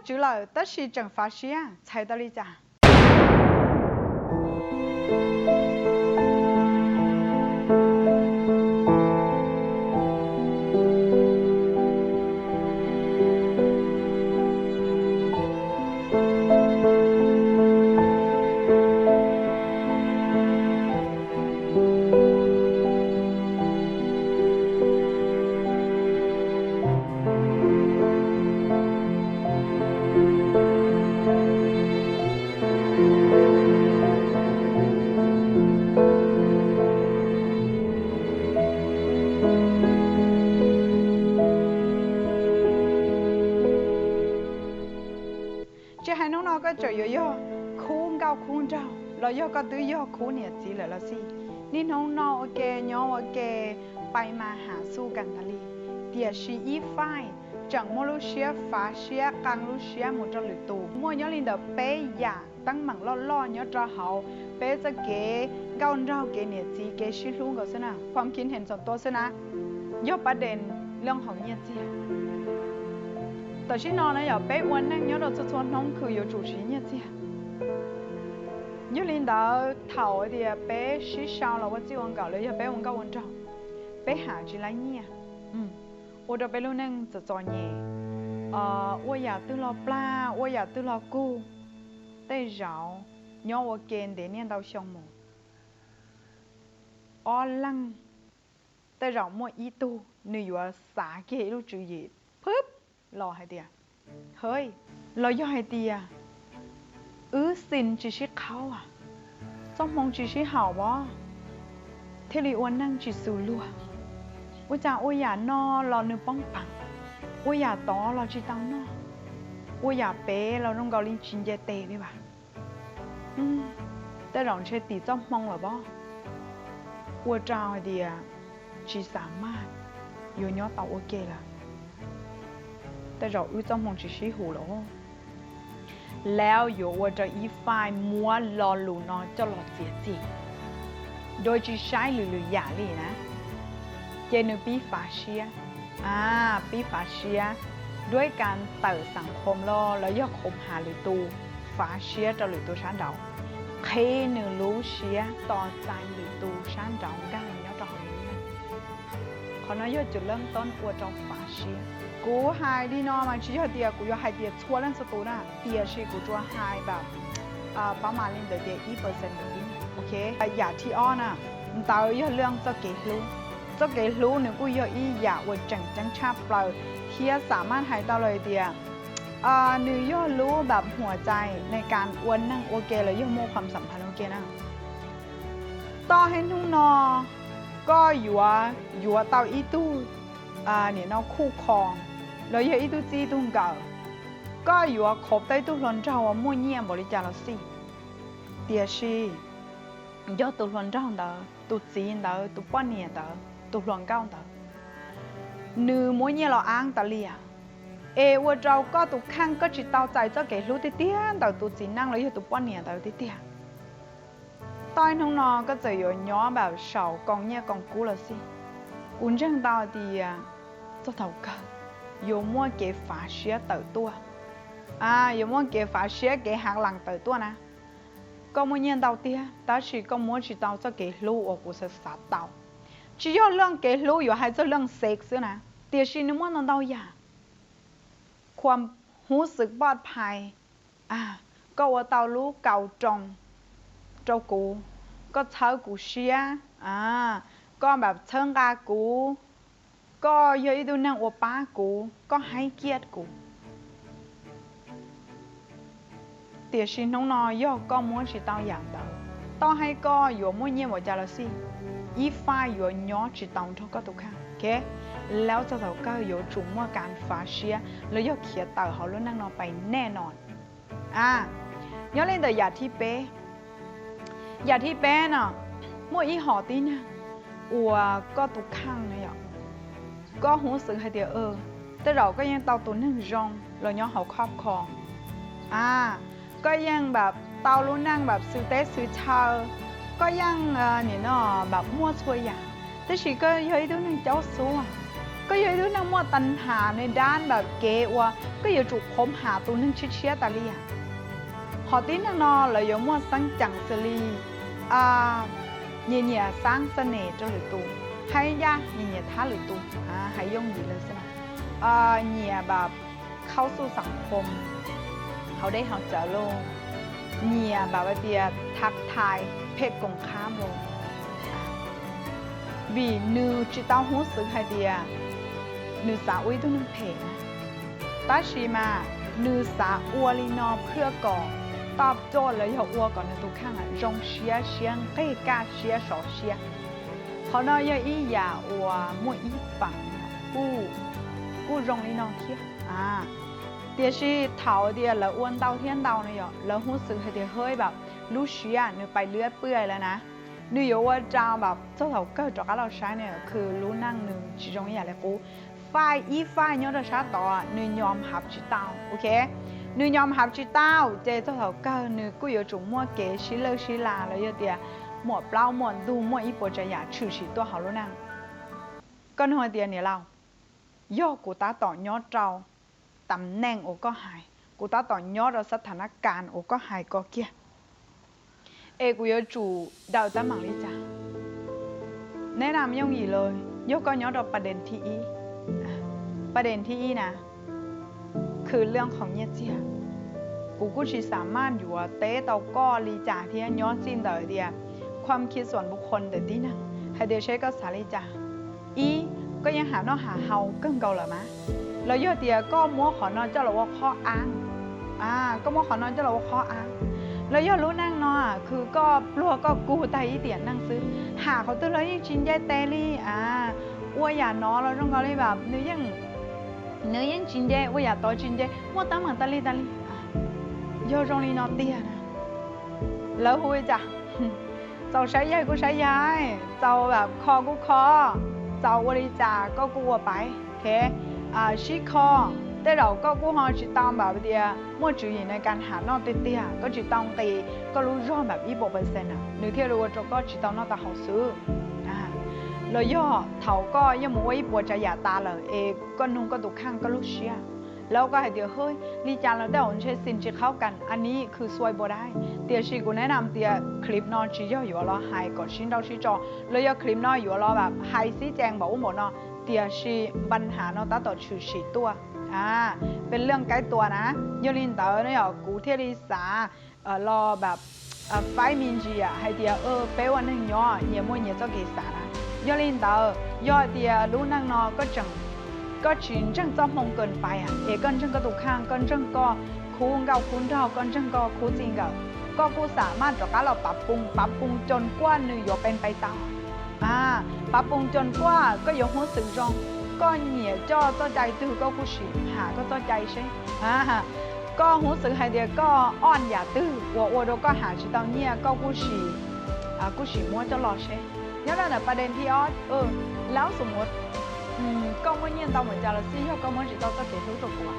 tswv lawm tab sis tseem fav siab, txhais tau li cas? Tsis hais hnub no koj tseem yuav yog khub nkauj khub nraug los yog koj twb yog khub niam txiv lawm los xij, niaj hnub noj ua ke nyob ua ke, pais mas has xu kas tas li, tiam sis ib faij tseem muaj lub siab fav siab qee lub siab mus rau lwm tus. Muaj nyob li ntawm peb yam teeb meem loj loj nyob rau hauv peb txoj kev nkauj nraug, kev niam txiv, kev sib hlub nkaus xwb na, kham khin hees txom tua xwb na, yog pab dees loo hauv nyiaj txiag. Tam sim no na yog peb ua neej nyob rau txhua txhua hnub khwv yuav tsum siv nyiaj txiag. Yog li ntawd thaum tias peb sib sau los ua txij ua nkawm los yog peb ua nkauj ua nraug, peb ham tsis laib nyiaj, ua rau peb lub neej txom txom nyem, ua yam twg los plag, ua yam twg los kug. Tej zaum nyob ua ke ntev niaj ntau xyoo mus, ob leeg tej zaum muaj ib tug nws yuav xav kiag ib lub tswv yim phwb los hais tias, hawj, los yog hais tias wb xis tsis sib qhaub, txoj hmoo tsis sib haum os, thiaj li ua neej tsis xws luag. Ua cas ua yam no los nws poob peev, ua yam tod los tsis tau noj, ua yam pem los zoo nkaus li tsis nce tes li as. Tej zaum ntshe tim txoj hmoo lawm pob, ua rau hais tias tsis xav maj yuav nyob tau ua ke lawm. Tej zaum wb txoj hmoo tsis sib hum lawm. Lawv yuav ua rau ib faij muab lo lus no coj los txiav txim, dua tsis saib lwm lwm yam li na. Ces nws pib fav siab, a, pib fav siab, duab kas tawm xav khoom los los yog khoom has lwm tus, fav siab rau lwm tus sab nraud, qhib nws lub siab tos txais lwm tus sab nraud nkag los nyob rau hauv nws. Qhov no yog cov leej toob ua rau fav siab. Kuv hais li no mas tsis yog tias kuv yuav hais tias txhua leej txhua tus na, tiam sis kuv tsuas hais pab mas li ntawd tias ib percent ntawm ib, ok. Yam thib ob na, ntawd yog leej txoj kev hlub. Txoj kev hlub nws kuj yog ib yam uas tseem ceeb tshaj plaws thiab xam maj hais tau los tias nws yog lub npam huam txais neeg kas ua neej ua ke los yog muaj khuam xam phaj ua ke na. Toj hib hnub no koj yuav yuav tau ib tug nim no khuj kho los yog ib tug txij ib tug nkawm, koj yuav khov tau ib tug hluas nraug uas muaj nyiaj npaum li cas los xij, tiam sis yog tus hluas nraug ntawd, tus txiv ntawd, tus poj niam ntawd, tus hluas nkauj ntawd, nws muab nyiaj los ab tas li as, es ua rau koj tus kheej koj tsis tau txais txoj kev hlub tiag tiag ntawm tus txiv neej los yog tus poj niam ntawd tiag tiag. Toj ib hnub no koj txawm yuav nyob npam saum koom nyiaj koom kub los xij, kuv ntseeg tau tias txog thaum kawg yuav muaj kev fav siab tawm tuaj, yuav muaj kev fav siab kev hav lees tawm tuaj na. Koj muaj nyiaj ntau tiag tab sis koj muab tsis tau txoj kev hlub uas kuv xav xav tau. Tsis yog leej kev hlub yuav hais txog leej sex xwb na, tiam sis nws muaj ntau ntau yam. Khuam huv xwm poj phais, koj ua tau lub kaus roos rau kuv, koj txhawb kuv siab, koj npam txhawb nqa kuv, koj yog ib tug neeg uas pab kuv, koj haib kiaj kuv. Tiam sis hnub no yog koj muab tsis tau yam ntawd, toj hib koj yuav muaj nyiaj npaum cas los xij, ib faj yuav nyob tsis tau nrog koj tus kheej. Lawv txog thaum kawg yuav tsum muaj kas fav siab los yog khiav tawm hauv lub neej no pais nej no. Nyob li ntawm yam thib peb, yam thib peb no, muaj ib hom tib neeg uas koj tus kheej no yom, koj huv xwm hais tias tej zaum koj yeej tau tus neeg zoo los nyob hauv khob kho, koj yeej npam tau lub neej npam xwm teb xwm chaw, koj yeej nim no npam muaj txhua yam, tab sis koj yog ib tug neeg caub xub, Koj yog ib tug neeg muaj tas has ne dab ntawm kev uas koj yuav tsum khom has tus neeg tshiab tshiab tas li as. Qhov tib neeg no lawv yuav muaj xeeb ceem xws li nyias nyiam xaab xas nes rau lwm tus, hab ib ncaj nyias nyiam thab lwm tus, hais yooj yim lawm xwb na. Nyiam npam khaub xuj xav khom hauv dej hauv cawv lauj, nyiam npam hais tias thab thais phem koom qhab lauj, vim nws tsis tau hnov xwb hais tias nws xav ua ib tug neeg phem na. Tab sis mas nws xav ua li no phwj kom top top lawv yog ua kom nws tus kheej zoo siab, siab nqig kaj siab sov siab. Qhov no yog ib yam uas muaj ib feem kuj zoo li no thiab. Tiam sis thaum tias lawv ua ntau thiab ntau no yog lawv hnov xwb hais tias hab npam lub siab nws pais lwb pwj lawm na. Nws yuav ua rau npam txog thaum kawg rov qab los saib ne khwv lub neej nws tsis zoo ib yam li qub. Faij ib faij nyob rau sab tod nws nyom hav tsis tau, ok, nws nyom hav tsis tau ces txog thaum kawg nws kuj yuav tsum muaj kev sib lawj sib las los yog tias muaj plaub muaj ntug muaj ib puas tsav yam tshwm sim tuaj hauv lub neej. Koj nug hais tias niam laus, yog kuv tab tom nyob rau tam neej uas koj hais, kuv tab tom nyob rau xab tha nab kas uas koj hais ko kiag, es kuv yuav tsum daws teeb meem li cas? Neb nam yooj yim lawm, yog koj nyob rau pas dees thib ib, pas dees thib ib na, khwv lwj khoom nyiaj txiag, kuv kuj tsis xam maj yuav teb tau koj li cas thiab nyob txij ntawm tias kham khib xuam npu qhon ntawm tib neeg hais tias seb koj xav li cas. Ib, koj yeej ham noj ham haus kawg nkaus lawm mas, los yog tias koj muab qhov no coj los ua qhov av, koj muab qhov no coj los ua qhov av, los yog lub neej no khwv koj pluag koj kug tag ib tiam neej xwb, ham qhov twg los yeej tsis nce tes li. Ua yam no los zoo nkaus li npam nws yeej tsis nce, ua yam tod tsis nce, muaj teeb meem tas li tas li. Yog zoo li no tiag na, lawv hu li cas? Txaus saib yaig kuj saib yaig, txaus npam kho kuj kho, txaus ua li cas koj kuj ua pais, sib kho. Tej zaum koj kuj ho tsis tau npam tias muaj tswv yim na kas ham noj tiag tiag, koj tsis tau nqis koj lub zog npam ib puas percent na nws thiaj li ua rau koj tsis tau noj tau haus xwb. Los yog thaum koj yuav mus ua ib puas tsav yam tas lawm es koj nug koj tus kheej koj lub siab, lawv koj hais tias hwb li cas los tej zaum ntshe xim tsis qhaub kas a ni khwv xuai npua dab. Tiam sis kuv neb nam tias clip no tsis yog yuav los hais kom sib nrauj sib tso, los yog clip no yuav los npam hais xib cees npaum ub npaum no, tiam sis npa has no tab tom tshwm sim tuaj, pes leej kaib tua na. Yog li ntawd no yog kuv thiaj li xav los npam faib me ntsis hais tias peb ua neeg nyob nyias muaj nyias txoj kev xav na. Yog li ntawd yog hais tias lub neej no koj tsis ntseeg txoj hmoo kas pais es koj ntseeg koj tus kheej, koj ntseeg koj khub nkauj khub nraug, koj ntseeg koj khub txij nkawm, koj kuj xam maj rov qab los pav poo, pav poo coos kuaj nws yuav pes pais tau. Pav poo coos kuaj koj yuav hnov xwb zoo, koj nyiam coj txoj cai twg koj kuj sim ham koj txoj cai seb. Koj hnov xwb hais tias koj oj yam twg uas ua rau koj ham tsis tau nyiaj koj kuj sim, kuj sim muab coj los seb. Nyob rau ntawm pas dees thib ob, lawv xum ua koj muaj nyiaj ntau npaum cas los xij yog koj muab tsis tau txoj kev hlub rau kuv,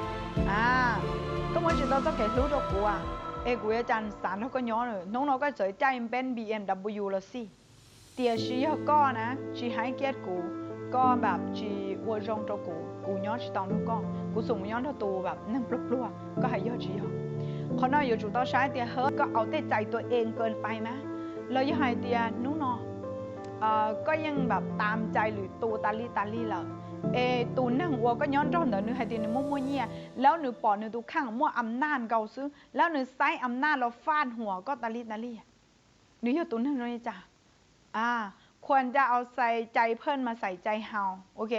koj muab tsis tau txoj kev hlub rau kuv, es kuv yuav cas xav nrog koj nyob. Hnub no koj txawm caij npeb BMW los xij, tiam sis yog koj na tsis hais kiag kuv, koj npam tsis ua zoo rau kuv, kuv nyob tsis tau nrog koj, kuv xum mus nyob nrog tus npam neeg pluag pluag, koj hais yog tsis yog? Qhov no yuav tsum tau saib tias hwb koj au tej cai tua es kas pais mas, los yog hais tias hnub no koj yeej npam tas cai lwm tus tas li tas li lawm, es tus neeg uas koj nyob nrog ntawd nws hais tias nws muaj muaj nyiaj, lawv nws pom nws tus kheej muaj am naj nkaus xwb, lawv nws xaiv am naj los faj huam koj tas li tas li. Nws yog tus neeg zoo li cas? Khuam nca au xais cai phej mas xais cai haus, ok,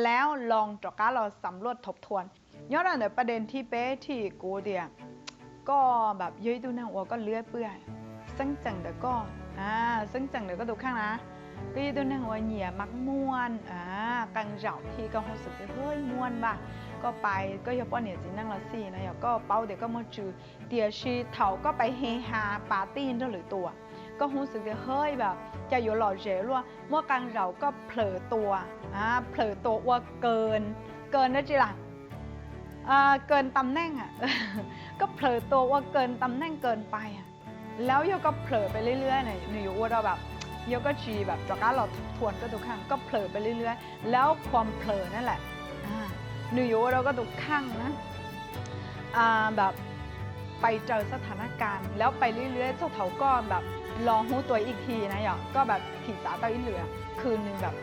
lawv los rov qab los xam luaj thov thuam. Nyob rau ntawm pas dees thib peb thib kuv tias koj npam yog ib tug neeg uas koj lwb pwj, xeeb tseem ntawm koj, xeeb tseem ntawm koj tus kheej na, koj yog ib tug neeg uas nyiam mas muaj qee zaum thib koj hnov xwb tias hwb muaj npam, koj pais koj yog poj niam txiv neej los xij no yog koj paub tias koj muaj tswv, tiam sis thaum koj pais he ha pas tij nrog lwm tus, koj hnov xwb tias hwb npam cas yuav lom zem luaj, muaj qee zaum koj plhawm tua, plhawm tua ua kas, kas dab tsi las, kas tam neej, koj plhawm tua ua kas tam neej kas pais, lawv yog koj plhawm pes li lwb nws yuav ua rau npam Yog koj tsis แบบ rov qab los thuam koj tus kheej, koj เผลอ ไปเรื่อยๆ แล้วความเผลอ นั่นแหละ nws yuav ua rau koj tus kheej na แบบ ไปเจอสถานการณ์ แล้วไปเรื่อยๆ txog thaum koj แบบ los รู้ตัวอีกที na yom, koj แบบ thim xav tau ib lwm khw nws แบบ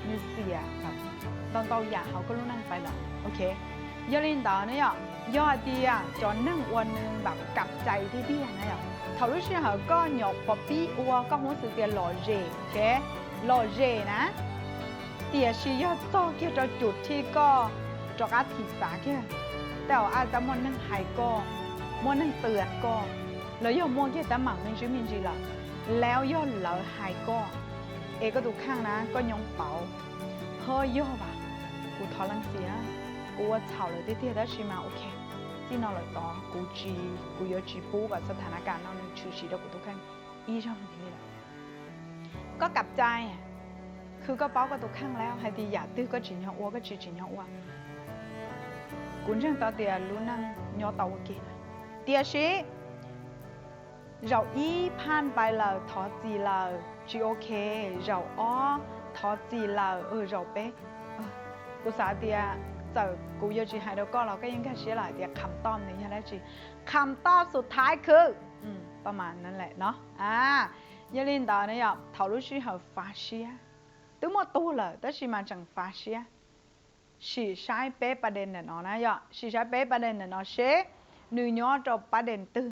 nws xiam แบบ ntau ntau yam hauv koj lub neej ไป lawm, ok. Yog li ntawd na yom, yog hais tias cov neeg uas nws แบบ กลับใจ tiag tiag na yom, thaum lub sij hawm koj nyuam qhuav pib ua koj hnov xwb tias lom zem, ok, lom zem na, tiam sis yog txog kiag rau จุด thib koj rov qab thim xav kiag, tej zaum อาจจะ muaj neeg hais koj, muaj neeg เตือน koj, los yog muaj kiag teeb meem me ntsis me ntsis lawm, แล้ว yog lawv hais koj, es koj tus kheej na koj nyob pauv, ho yog แบบ kuv thov leej txiv, kuv ua txhaum lawm tiag tiag tab sis mas ok, txij no lawm tod kuv tsis, kuv yuav tsis pub kom สถานการณ์ no nws tshwm sim rau kuv tus kheej ib zaug li lawm. Koj กลับใจ, khw koj paub koj tus kheej แล้ว hais tias yam twg koj tsim nyog ua, koj tsis tsim nyog ua. Kuv ntseeg tau tias lub neej nyob tau ua ke na, tiam sis zaum ib ผ่านไป lawm, thov txim lawm, tsis ok, zaum ob, thov txim lawm, zaum peb, kuv xav tias txawm kuv yuav tsis hais rau koj los koj yeej nkag siab lawm hais tias คำตอบ nws yog dab tsi, คำตอบสุดท้ายคือ ประมาณนั้นแหละเนาะ. Yog li ntawd na yom, thaum lub sij hawm fav siab, twb muaj tug lawm tab sis mas tseem fav siab, sim saib peb ประเด็น ntawm no na yom, sim saib peb ประเด็น ntawm no seb nws nyob rau ประเด็น twg.